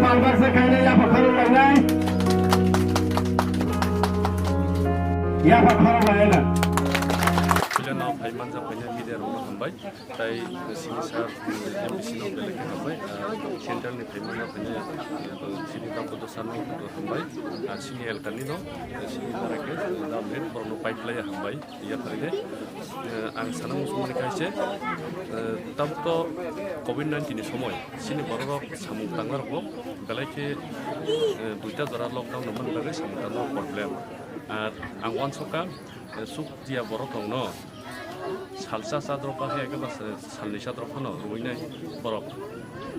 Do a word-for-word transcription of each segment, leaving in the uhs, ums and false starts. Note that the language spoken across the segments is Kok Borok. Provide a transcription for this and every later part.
Palbar se kainai yapha khorok lainai. Yapha khorok lainai. Puila no phai manjak phainai media rokno hambai. Tai sini sir, M D C no belai khe hambai. Central ni phai manjak phainai sini Dr. Sir no hambai. Sini elkani no sini Dr. Dam Red borok no pipe lai hambai. Iya kharinai, eh, ang sana muchung mani kaise, eh, tabuk to covid nineteen ni somoi, chini borok rok samung tangma rok bo belai khe, eh, duita jora lockdown no mani bagwi samung tangma problem. Ar ang uansukha, eh, suk dia borok rok no salsa sadrok ba hai eke ba salni sadrok phano rwinai borok,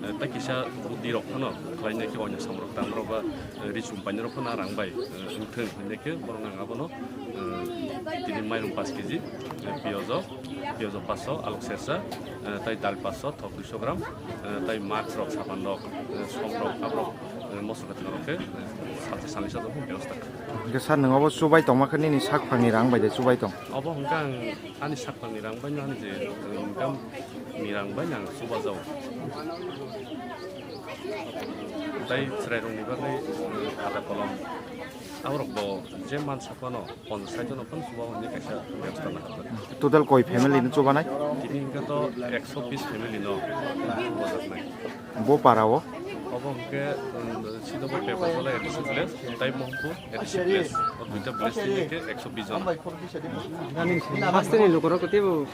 eh, tei kisa budi rok phano khlainai khe oino samung rok tangma rok ba, eh, ri chum painai rok phano rang bai, eh, wngthung hinwi khe borok ang abono, eh, tini mairum paanch kg, eh, piyojo, piyojo paanch sho, alok sersa, eh, tai dal paanch sho, thok dui sho gram, eh, tai mask rok, sapan rok, eh, som rok, ap rok, eh, mosok kwthang rok khe, eh, salsa salni sadrok phano bebostha kha. Hwnkhe sir, nwng obo chubai tongma khe nini sakphangni rang bai de chubai tong? Obo hwnkhe ang ani sakphangni rang bai no ani je, eh, income ni rang bai no ang chuba jago. Tai chwrairokni bagwi, eh, khata kolom. Aborok bo je mansa phano ponchas sait jono phano chuba hwnwi kaisa bebostha nahajak. Total koi family no chubanai? Tini hwnkhe to ekso bis family no chubajaknai. Bo para o? Obo hwnkhe, um, sida bo Pepajala A D C village, tai Mohonpur A D C village. O duita village tini hwnkhe ekso bis jon. Hasteni lukurok teibo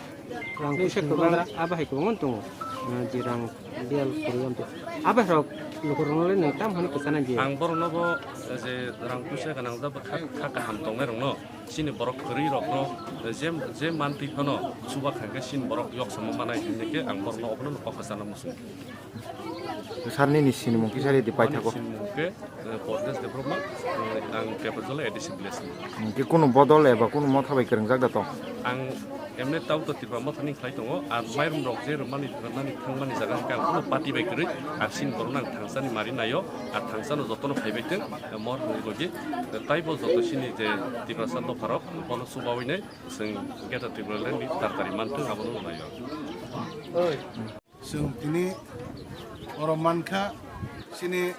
rang puisa kwbang, abo hai kwbangma tongo. Ah, je rang biyal kwrwi amtwi. Abo hai rok lukurokno le nwng tam hwnwi kwchana di? Ang borokno bo, eh, je rang puisa gwnang da bo kha, kha kaham tongnai rokno, chini borok kwrwi rokno, eh, je, je mantwi phano chuba kha khe chini borok yok samo manai hinwi khe ang borokno obono kok kwchana muchung. Sir nini sinimung kisa ridi paithago. Ani sinimung khe, eh, Bordes Debbarma, eh, ang Pepajala A D C village ni. Hwnkhe kunu bodol eba kunu motha bai kwrwngjak da tong? Ang emne tau to Tipra Motha ni khlai tongo, ar mairum rok je rwmani, rwmani thangmani jaga hwnkhe ang kunu party bai kwrwi, ar sini borokno ang thangsani mari naio, ar thangsano jotono phaibai thwng, eh, mor hwnwi logi, eh, taibo joto sini je Tiprasa dopharok bono chubawi nai, chwng Greater Tipraland ni tarkari manthwng abono naio. Chwng tini oro mankha, chini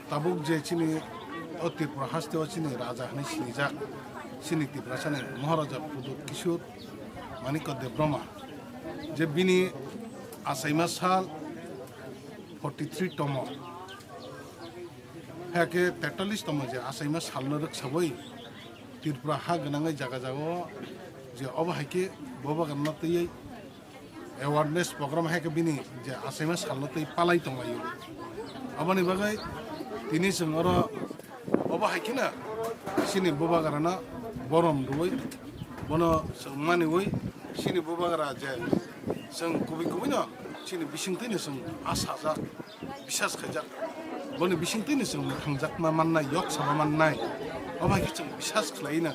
tabuk je chini o Tripura haste o chini raja hwnwi sinijak, chini Tiprasani Maharaja Pradyot Kishore Manikya Debbarma, je bini achaima sal forty three tomo, hakhe tetallis tomo je achaima salno rwksawi Tripura ha gwnangwi jaga jaga o je obo hai khe Bubagrano twiwi awareness program hai khe bini je achaima salno twi palai tonglaio. Aboni bagwi tini chwng oro obo hai kheno chini Bubagrano borom rwui, bono chwng maniui, chini Bubagra je chwng kubui kubuino chini bisingtwino chwng a sajak, bisas khaijak, boni bisingtwino chwng mwthangjakma mannai, yok sama mannai, obo hai khe chwng bisas khlaina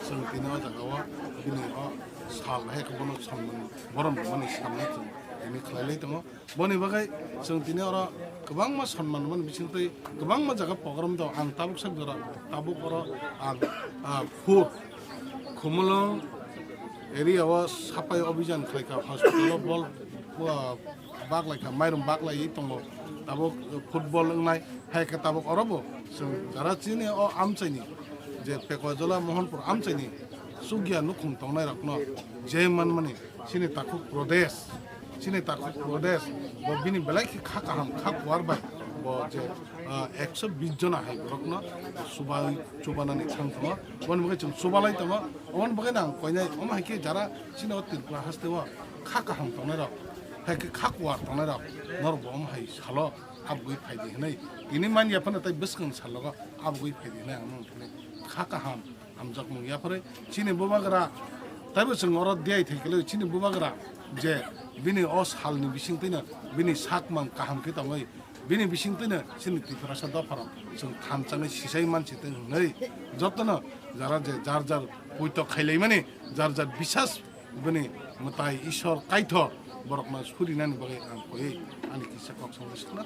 chwng tini o jaga o bini o sal hai khe bono sonman borom rwmani salno chwng tini khlai lai tongo. Boni bagwi chwng tini oro kwbangma sonman rwmani bisingtwi kwbangma jaga program tongo. Ang tabuk sak jora tabuk oro ang, ah, food Khumulwng area o sapai obijan khlaikha, hospital o bol, ah, baklaikha, mairum baklaiwi tongo, tabuk football wngnai, hai khe tabuk oro bo chwng jara chini o amchaini je Pekojala Mohonpur amchaini chukya nukhung tongnai rokno je manmani chini takhuk Pradesh, chini takhuk Pradesh bo bini belai khe kha kaham, kha kuar bai bo je, ah, ekso bis jona hai borokno chubai, chubanani thang tongo. Boni bagwi chwng chubalai tongo. Oboni bagwi nang koinai omo hai khe jara chini o Tripura haste o kha kaham tongnai rok, hai khe kha kuar tongnai rok norok bo omo hai salo abugwi phai di hinwi tini manya phano tei bwskang salogo abugwi phai di hinwi ang nung thani kha kaham hamjakmung yapharwi chini Bubagra taibo chwng oro diai thai kwlwi chini Bubagra je bini o salni bisingtwino bini sakmang kaham khe tongwi bini bisingtwino chini Tiprasa dopharok chwng thanchangwi sisai mansi tong hwnwi jotono jara je jar jar poito khailaimani jar jar bisas bini mwtai Ishwar Kaithor borokno surinani bagwi ang koiwi ani kisa kok songwi swkna.